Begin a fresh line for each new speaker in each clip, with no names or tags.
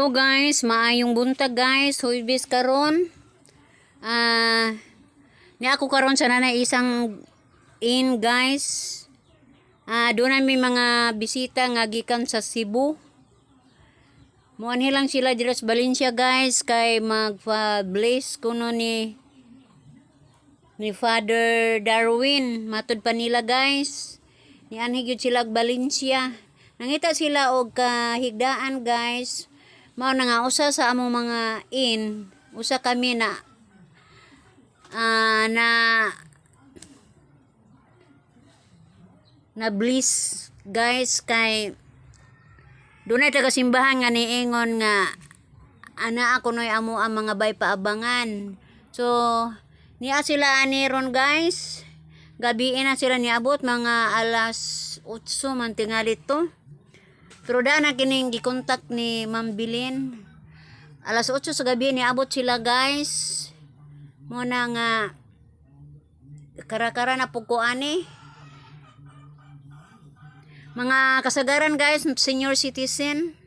Hello guys, maayong buntag guys, Huwebes karon. Ni ako karon sa nanay isang in guys. Doon may mga bisita nga gikan sa Cebu. Muanhi lang sila diri sa Valencia guys, kay magpa-bless kuno ni Father Darwin, matud pa nila guys. Nianhi gyud sila og Valencia. Nangita sila og kahigdaan guys. Mao na nga usa sa among mga in, usa kami na na bliss guys, kay dunay taga simbahan nga niingon nga ana ako noy amo ang mga bay paabangan. So niya sila ani ron guys. Gabi na sila niabot, mga alas 8 man tingali to. Pero daan na kining gikontak ni Ma'am Bilin. Alas 8 sa gabi niabot sila guys. Mo na nga kara-kara na pug ko ani. Mga kasagaran guys, senior citizen.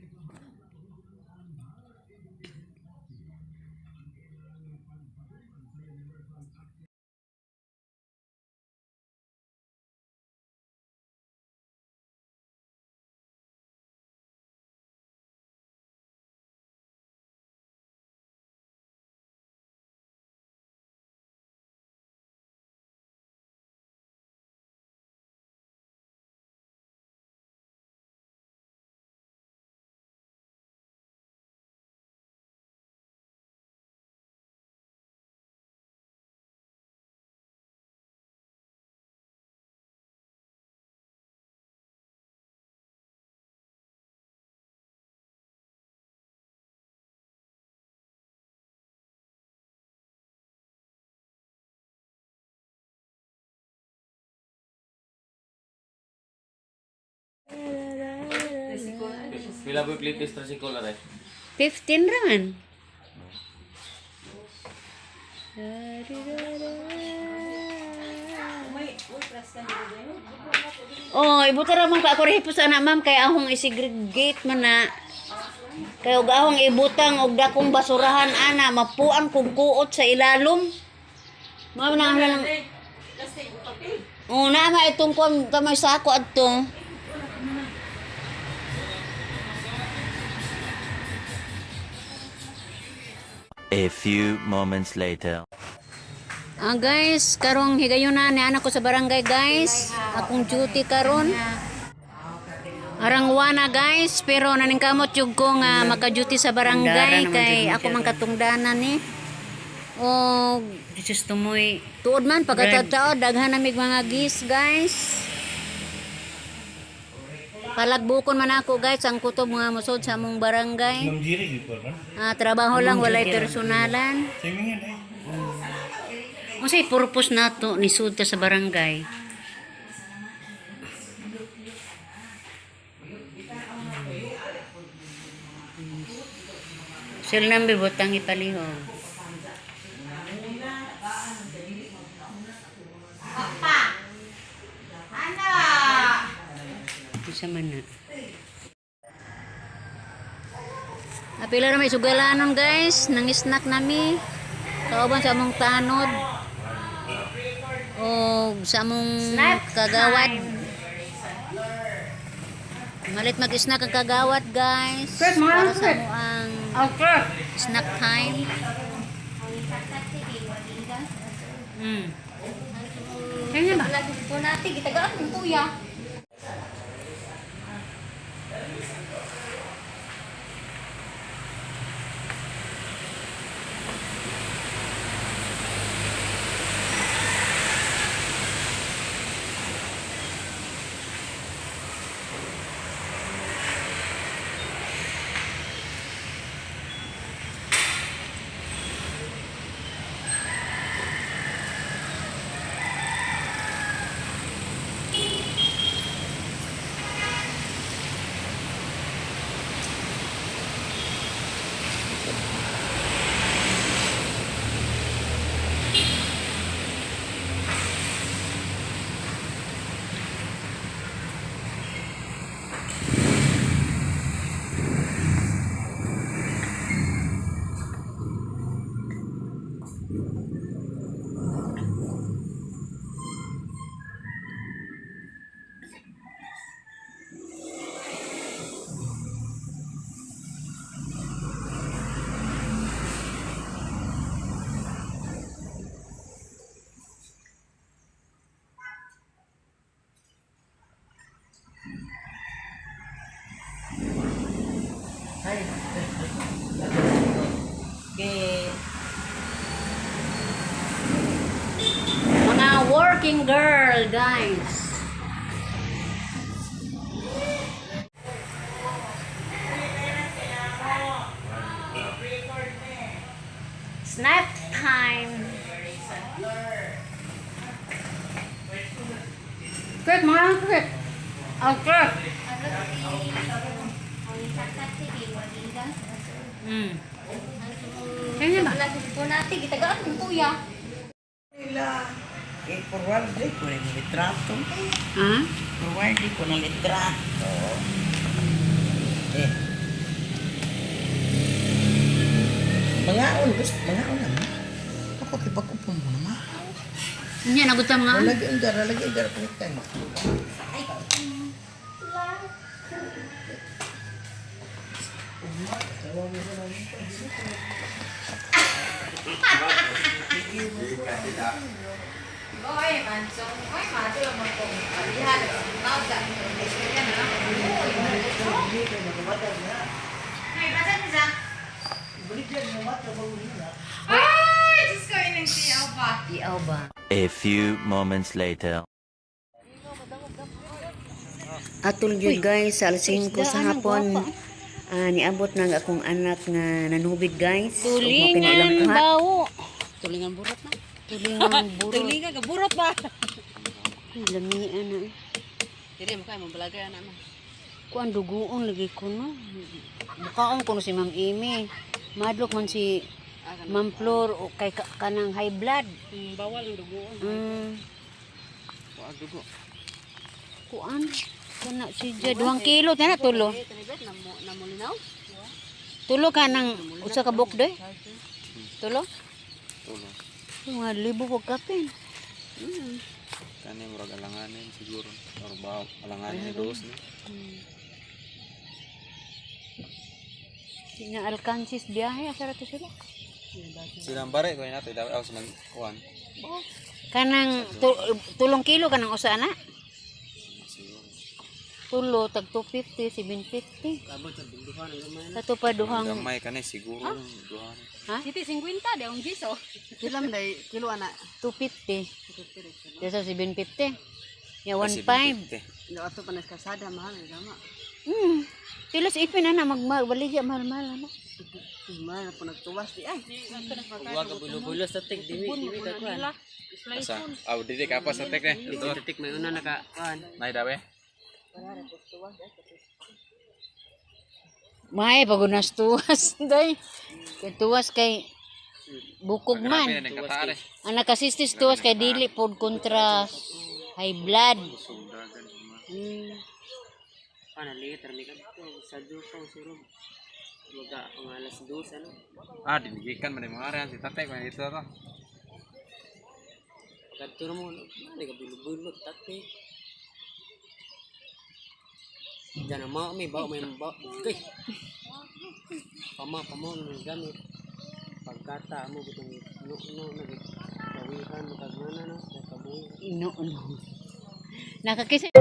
Pila po yung latest tricycle na rin?
15 raman. Oh, ibuta ra man ka ako rehipos ana ma'am, kay ahong isegregate man na. Kay og ahong ibutang og dakong basurahan ana, mapuan kog kuot sa ilalom. Ma'am na lang. Oh, naa ma itong kuan kamay sako adto.
A few moments later.
Guys, karong higayon na ni anak ko sa barangay guys. Akong duty karon. Arangwana guys, pero naningkamot jud ko nga maka-duty sa barangay kay ako man katungdanan ni. Og
Jesus tumoy.
Tuod man pagkataod daghan na mig mga gis guys. Palagbukon man ako guys ang kutob mga musod sa among barangay.
Ma'am Jiri, di ba?
Trabaho lang, walay personalan.
Sabi nga eh.
Unsay purpose nato ni sud ta sa barangay? Cell number butang ipalihog. Isa man na.
Apila ra may sugalanon guys, nang snack nami. Kauban sa among tanod. O sa among kagawad. Malit mag-snack ang kagawad guys. Para sa ang snack time.
Kaya ba?
Po natin, gitagaan mong kuya.
looking girl, guys. Snap time. Quick, mga quick. Oh, quick. Kaya ba?
Nati, gitagaan mong kuya.
Nila, eh, forward ko ng litrato.
Ha?
Forward ko ng litrato. Eh. Mangaon, gusto, mangaon na. Ako, kipag-upon mo na, ma.
Nya nagutam nga.
Lagi ang dara, lagi ang dara, palitan mo.
Diaw ba?
A few moments later.
Atol jud guys, sa alas 5 sa hapon. Ah, niabot na ang akong anak nga nanubig, guys. Ug mao kinailang
Tulingan
kuha.
bawo.
Tulingan burot na.
Tulingan burot.
Tulingan ka burot ba?
Ay, lamian na. Eh.
Dili mo kay mo balagay ana ma.
Kuan duguon lagi ko no. Bukaon ko no si Ma'am Amy. Madlok man si Ma'am Flor o kay kanang high blood.
Bawal ang dugoon.
Wa dugo.
Kuan kana si Jed 2 kilo tana tulo.
Eh, tanibet na mo na molinaw.
Tulo ka ng usa ka buok doy. Tulo?
Tulo.
Mga libo ko kapin.
Kani murag alanganin siguro. Or ba alanganin ni dos ni.
Nga Alcansis biyahe asa ra to sila.
Silang bare ko nato daw aw silang kuan.
Kanang 3 kilo kanang usa ana.
Siguro.
Tulo tag 250, 750.
Abot sa binduhan ang gamay.
Kato pa duhang
Gamay kani siguro duha.
Ha?
Dito 50, di ang jiso.
Pila man day kilo ana?
250. Desa 750. Ya 15.
No ato pa nas kasada mahal ang gama.
Tilos ipin ana magbaligya mahal-mahal ana.
Mahal na po nagtuwas di ay.
Wa ka bulo-bulo sa tek dimi dimi ka kuan. Asa? Aw dili ka pa sa tek eh.
Dili tek may una naka kuan.
Nay daw eh.
May pagunas tuwas day. Kay tuwas kay bukog man.
Grabe ning kataare.
Ang nakasistis tuwas kay dili pod kontra high blood.
Ana later mi kadto sa dupa surog. Maga ang alas 2 ano.
Ah, dinigikan man ni mga ari si tatay ko dito to.
Kadto mo mali ka bulo-bulo tate. Diyan ang mao may bao may bao. Kay. Pama pama nang gamit. Pagkata mo gutong no no nag kawihan mo kag mana no kabuhi.
No no. Nakakisa